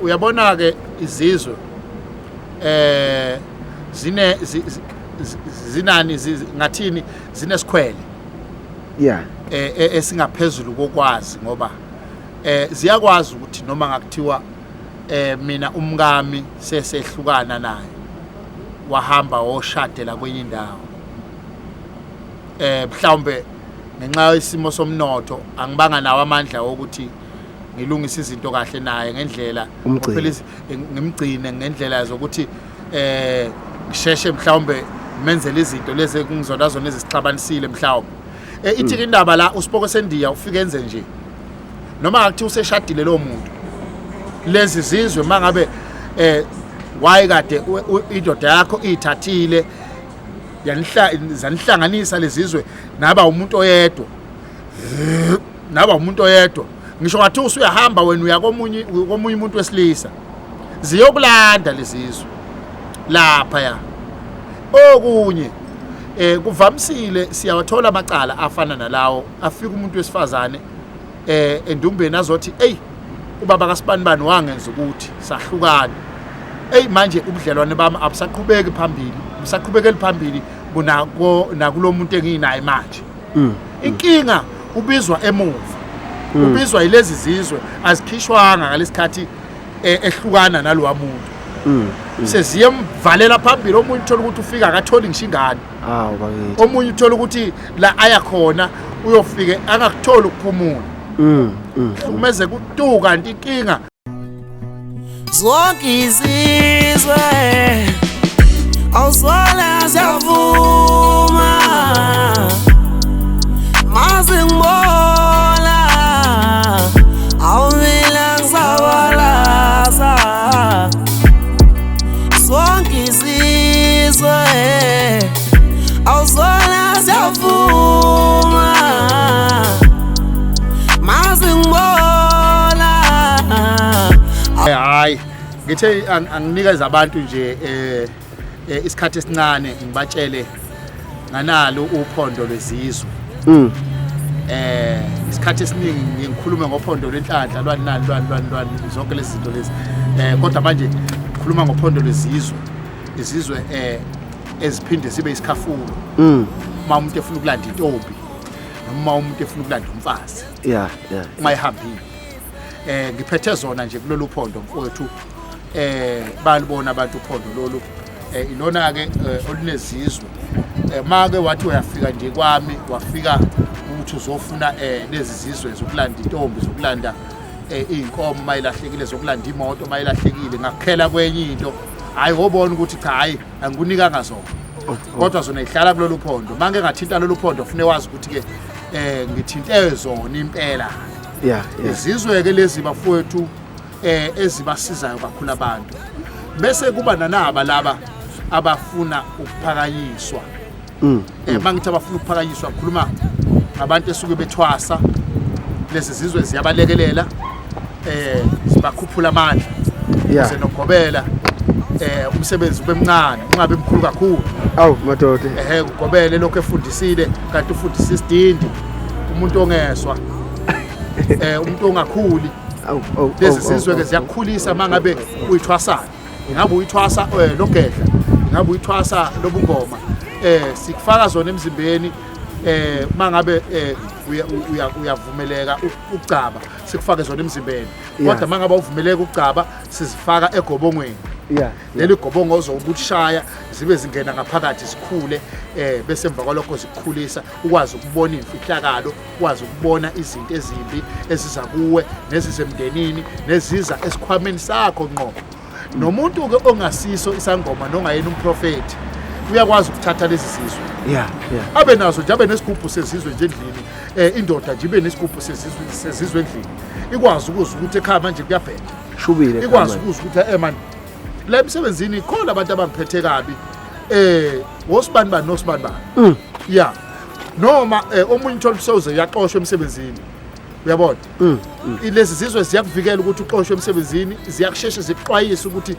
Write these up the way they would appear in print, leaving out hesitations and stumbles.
Uyabona ke izizwe zine zinani, ngathini, zinesikhwele esingaphezulu kokwazi, ngoba ziyakwazi ukuthi noma ngakuthiwa mina umkami sesehlukana naye, wahamba woshadela kwenye indawo, mhlawumbe ngenxa yesimo somnotho angibanga nawo amandla wokuthi ngilungise izinto kahle naye ngendlela. Umgcine. Phela ngimgcine ngendlela zokuthi ngisheshe mhlawumbe menzele izinto lezi ekungizona zona ezisixabanisile mhlawumbe. Ithi ke indaba la, usipoko sendiya ufike enze nje noma ngakuthi useshadile lo muntu, lezi zizwe mangabe wayekade indoda yakho ithathile yanihla zanihlanganisa lezizwe naba umuntu oyedwa, naba umuntu oyedwa, ngisho ngathi usuyahamba wena uya komunye umuntu wesilisa, ziyokulanda lezizwe lapha. Ya, okunye kuvamisile siyawathola amacala afana nalawo, afika umuntu wesifazane endumbeni azothi, "Ey, ubaba kaSibanibani wangenza ukuthi sahlukana. Ey, manje ubudlelwane bami abusaqhubeki phambili, busaqhubekeli phambili kunako nakulo muntu enginaye manje." Inkinga ubizwa emuva, ubizwa yilezi zizwe azikhishwanga ngalesikhathi ehlukana nalowa muntu. Seziyemvalela phambili. Omunye uthola ukuthi ufika akatholi ngisho ingane. Awu bakithi. Omunye uthola ukuthi la aya khona uyofike angakutholi ukuphumula. Hlukumeze kutu, kanti inkinga Zonke izizwe awuzona ziyavuma mazingibona, awumile ngisabalaza. Zonke izizwe awuzona ziyavuma mazingibona. Hayi, ngithe anginikeze abantu nje isikhathi esincane ngibatshele nganalo uphondo lwezizwe. Isikhathi esiningi ngiye ngikhulume ngophondo lwenhlanhla, lwani nani, lwani lwani lwani, zonke lezi zinto lezi, kodwa manje ngikhuluma ngophondo lwezizwe, izizwe eziphinde zibe isikhafulo uma umuntu efuna ukulanda intombi noma umuntu efuna ukulanda umfazi uma ehambile. Ngiphethe zona nje kulolu phondo, mfowethu. Balibona abantu uphondo lolu, ilona ke olunezizwe. Make wathi uyafika nje kwami, wafika ukuthi uzofuna lezi zizwe zokulanda intombi, zokulanda iy'nkomo mayilahlekile, zokulanda imoto mayilahlekile, ngakukhela kwenye into, hayi, wobona ukuthi cha, hayi, angikunikanga zona, kodwa zona ihlala kulolu phondo. Mange ngathinta lolu phondo, fune wazi ukuthi ke ngithinte zona impela. Izizwe ke lezi, bafowethu, ezibasizayo kakhulu abantu, bese kuba nanaba laba abafuna ukuphakanyiswa. Mangithi abafuna ukuphakanyiswa, khuluma ngabantu esuke bethwasa, lezi zizwe ziyabalekelela, zibakhuphula amandla ukuze nogobela umsebenzi ube mncane, ungabi mkhulu kakhulu. Awu madoda. Ehe, ugobele lokho efundisile, kanti ufundisa isidindi, umuntu ongezwa, umuntu ongakhuli. Awu awu. Lezi zizwe ke ziyakukhulisa mangabe uyithwasana, ingabe uyithwasa logedla, ingabe uyithwasa lobungoma, sikufaka zona emzimbeni. Mangabe uyavumeleka ukugcaba, sikufake zona emzimbeni, kodwa mangabe uvumeleka ukugcaba, sizifaka egobongweni. Leli gobongo ozokushaya zibe zingena ngaphakathi, zikhule, bese emva kwalokho zikukhulisa, ukwazi ukubona imfihlakalo, ukwazi ukubona izinto ezimbi eziza kuwe nezizemndenini neziza esikhwameni sakho ngqo. Nomuntu ke ongasiso isangoma nongayena umprofeti uyakwazi ukuthatha lezi zizwe abe nazo nje, abe nesigubhu sezizwe nje endlini. Indoda nje ibe nesigubhu sezizwe endlini, ikwazi ukuzwa ukuthi ekhaya manje kuyabheda. Shubile. Ikwazi ukuzwa ukuthi man, la emsebenzini khona abantu abangiphethe kabi, wosibani bani nosibani bani. Ya, noma omunye uthola usewuze uyaxoshwa emsebenzini. Uyabona, lezi zizwe ziyakuvikela ukuthi uxoshwe emsebenzini, ziyakusheshe zikuxwayise ukuthi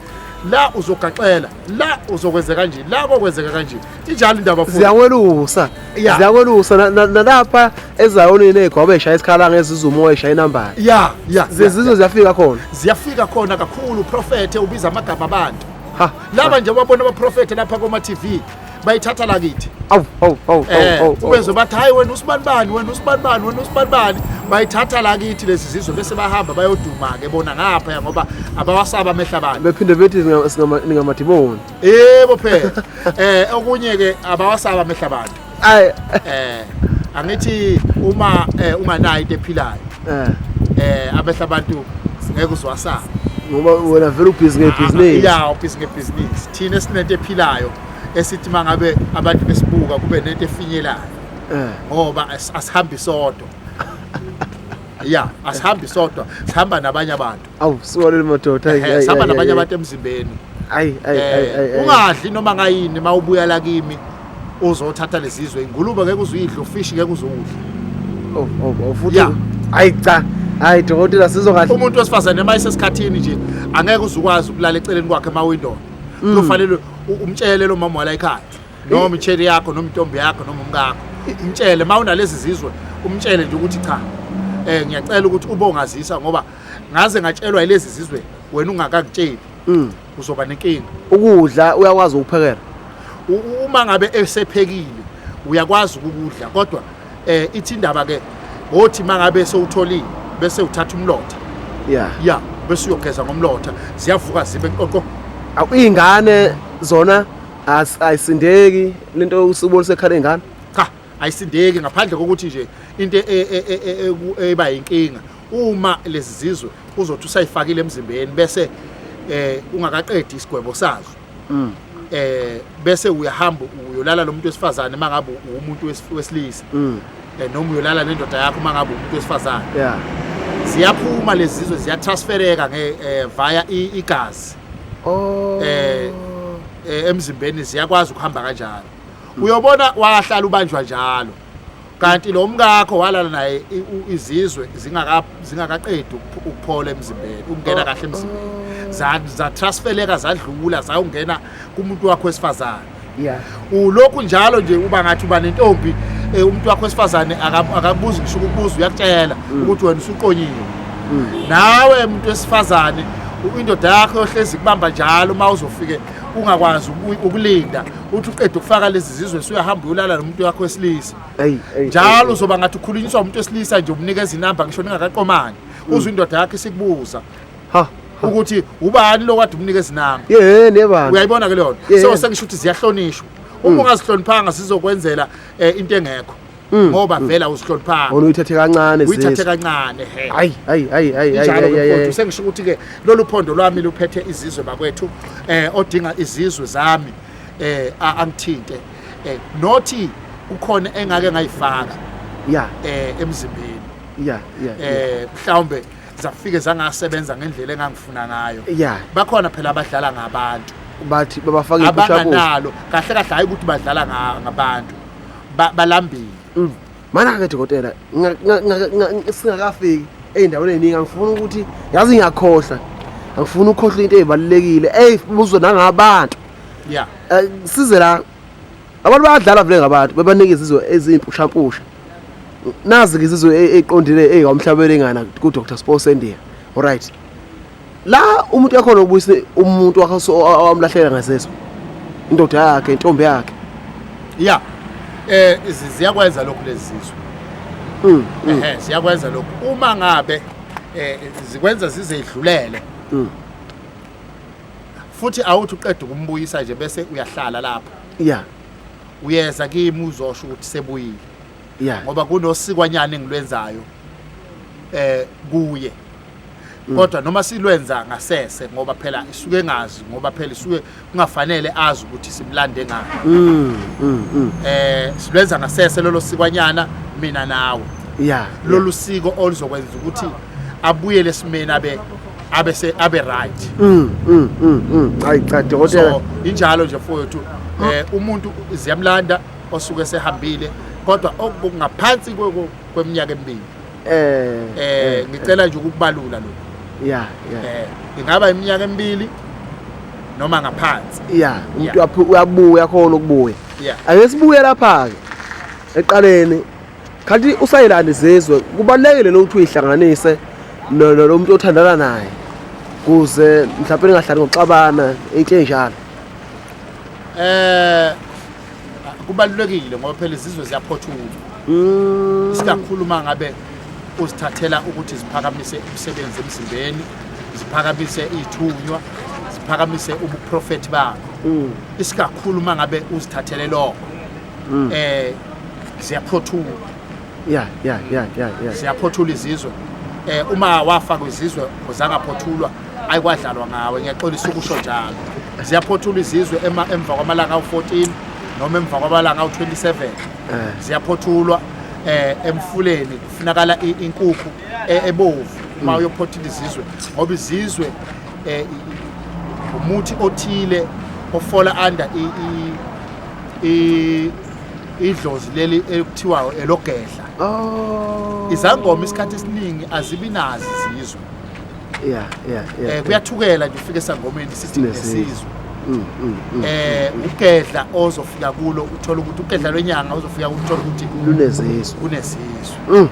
la uzogaxela, la uzokwenza kanje, la kokwenzeka kanje. Injalo indaba futhi. Ziyakwelusa. Ziyakwelusa nalapha ezayonini ey'gwaba ey'shaya isikhala ngezizumo ey'shaya inambala. Ya. Zizizwe ziyafika khona. Ziyafika khona kakhulu. Uprofethe, ubiza amagama abantu. Ha. Laba nje babona abaprofethe lapha koma-TV, bayithatha lakithi. Awu awu awu awu. Ubezwe bathi, hayi wena usibanibani, wena usibanibani, wena usibanibani. Bayithatha lakithi lezi zizwe, bese bahamba bayoduma-ke bona ngapha, ngoba abawasaba amehlo abantu. Bephinde bethi ningamadimoni. Yebo phela. Okunye-ke abawasaba amehlo abantu. Ayi. Angithi uma unganayo into ephilayo, amehlo abantu ngeke uzwasaba. Ngoba wena vele ubhizi ngebhizinisi. Ya, ubhizi ngebhizinisi. Thina esinento ephilayo, esithi mangabe abantu besibuka kube nento efinyelayo. Ngoba asihambi sodwa. Ya, asihambi sodwa, sihamba nabanye abantu. Awu, siwalele madoda. Sihamba nabanye abantu emzimbeni. Ayi ayi ayi. Ungadli noma ngayini mawubuya la kimi uzothatha lezizwe, ingulube ngeke uzuyidla, ufishi ngeke uzudla. Oh futhi. Hayi cha. Hayi dokotela, sizwe kahle. Umuntu wesifazane mayisesikhathini nje angeke uzukwazi ukulala eceleni kwakhe emawindoni. Kufanele umtshele lo mama wala ekhaya, noma icheri yakho, noma intombi yakho, noma umkakho. Umtshele mawunalezi zizwe, umtshele nje ukuthi cha, ngiyacela ukuthi ube ungazisa, ngoba ngaze ngatshelwa yilezi zizwe wena ungakakutsheli. Uzoba nenkinga. Ukudla uyakwazi ukuphekela? Uma ngabe esephekile uyakwazi ukudla, kodwa ithi indaba ke othi mangabe sewutholile bese uthatha umlotha. Ya, bese uyogeza ngomlotha, ziyavuka zibe qoqo. Awu, iy'ngane zona ayisindeki lento usubonisa ekhala ingane? Cha, ayisindeki, ngaphandle kokuthi nje into eba yinkinga uma lezi zizwe uzothi usayifakile emzimbeni bese ungakaqedi isigwebo sazo. Bese uyahamba uyolala lo muntu wesifazane mangabe umuntu wesilisa. Noma uyolala nendoda yakho mangabe umuntu wesifazane. Ziyaphuma lezi zizwe, ziyatransfereka nge via igazi. Emzimbeni ziyakwazi ukuhamba kanjalo. Uyobona wahlala ubanjwa njalo. Kanti lo mkakho walala naye izizwe zingakaqedi ukuphola emzimbeni, ukungena kahle emzimbeni. Zatransfereka zadlula zayongena kumuntu wakho wesifazane. Ulokhu njalo nje uba ngathi uba nentombi, umuntu wakho wesifazane akakubuzi ngisho ukubuza, uyakutshela ukuthi wena usuqonyiwe. Nawe umuntu wesifazane indoda yakho yohlezi kubamba njalo, uma uzofike ungakwazi ukulinda uthi uqede ukufaka lezi zizwe usuyahamba uyolala nomuntu wakho wesilisa. Njalo uzoba ngathi ukhulunyiswa umuntu wesilisa nje, umnikeza inamba ngisho ningakaqomani. Uzwe indoda yakho isikubuza ukuthi ubani lo kade umnikeza inamba. Yebo. Uyayibona ke leyo nto? So sengisho ukuthi ziyahlonishwa. Uma ungazihloniphanga sizokwenzela into engekho. Ngoba vela uzihloniphanga. Wona uyithathe kancane zizwe. Uyithathe kancane he. Hayi hayi hayi hayi hayi. Sengisho ukuthi ke lolu phondo lwami luphethe izizwe bakwethu, odinga izizwe zami angithinte. Nothi kukhona engake ngayifaka emzimbeni. Mhlawumbe zafike zangasebenza ngendlela engangifuna ngayo. Bakhona phela abadlala ngabantu. Bathi babafaka iphusha abanganalo. Kahle kahle hayi ukuthi badlala ngabantu. Balambile. Mana ke dokotela, singakafiki ey'ndaweni ey'ningi, angifuni ukuthi yazi ngiyakhohlwa. Angifuni ukukhohlwa into ey'balulekile ey'buzwa nangabantu. Size la abantu bayadlala vele ngabantu, bebanika izizwe eziyimpushampusha. Nazi ke izizwe ey'qondile ey'kwamhlabeni engana ku-Dr Sipho Sendiya. Alright. La umuntu yakhona ubuyise umuntu wakhe awamlahlela ngasese. Indoda yakhe, intombi yakhe. Ya. Ziyakwenza lokhu lezi zizwe. Ziyakwenza lokhu. Uma ngabe zikwenza zizedlulele. Futhi awuthi uqeda ukumbuyisa nje bese uyahlala lapha. Uyeza kimi uzosho ukuthi sebuyile. Ngoba kunosikwanyana engilwenzayo kuye. Kodwa noma silwenza ngasese ngoba phela isuke engazi, ngoba phela isuke kungafanele azi ukuthi simlande ngaphi. Silwenza ngasese lolo sikwanyana mina nawe. Lolu siko oluzokwenza ukuthi abuyele esimeni abe right. Hayi cha dokotela. So injalo nje mfowethu, umuntu ziyamlanda osuke sehambile, kodwa okungaphansi kweminyaka emibili. Ngicela nje ukukubalula lokho. Yeah. Ingaba iminyaka emibili noma ngaphansi. Yeah, umuntu uyabuya khona ukubuya. Ake sibuye lapha ke. Eqaleni khathi usayilanda izizwe, kubalulekile ukuthi uyihlanganise lo muntu othandana naye kuze mhlawumbe ningahlali ngokuxabana into enjalo. Kubalulekile ngoba phela izizwe ziyaphothula. Isikakhulu uma ngabe uzithathela ukuthi ziphakamise umsebenzi emzimbeni, ziphakamise ithunywa, ziphakamise ubuprofeti bakho. Isikakhulu uma ngabe uzithathele lokho. Ziyaphothula. Yeah. Ziyaphothula izizwe. Uma wafaka izizwe uzangaphothulwa, ayikwadlalwa ngawe, ngiyaxolisa ukusho njalo. Ziyaphothula izizwe emva kwamalanga awu-14 noma emva kwamalanga awu-27. Ziyaphothulwa emfuleni, kufunakala inkukhu ebovu uma uyophothula izizwe, ngoba izizwe umuthi othile ofola under idlozi leli ekuthiwa elogedla. Izangoma isikhathi esiningi azibi nazi izizwe. Kuyathukela nje ufike esangomeni sithi nesizwe. Ugedla ozofika kulo uthola ukuthi ugedla lwenyanga ozofika uthola ukuthi lunesizwe. Kunesizwe.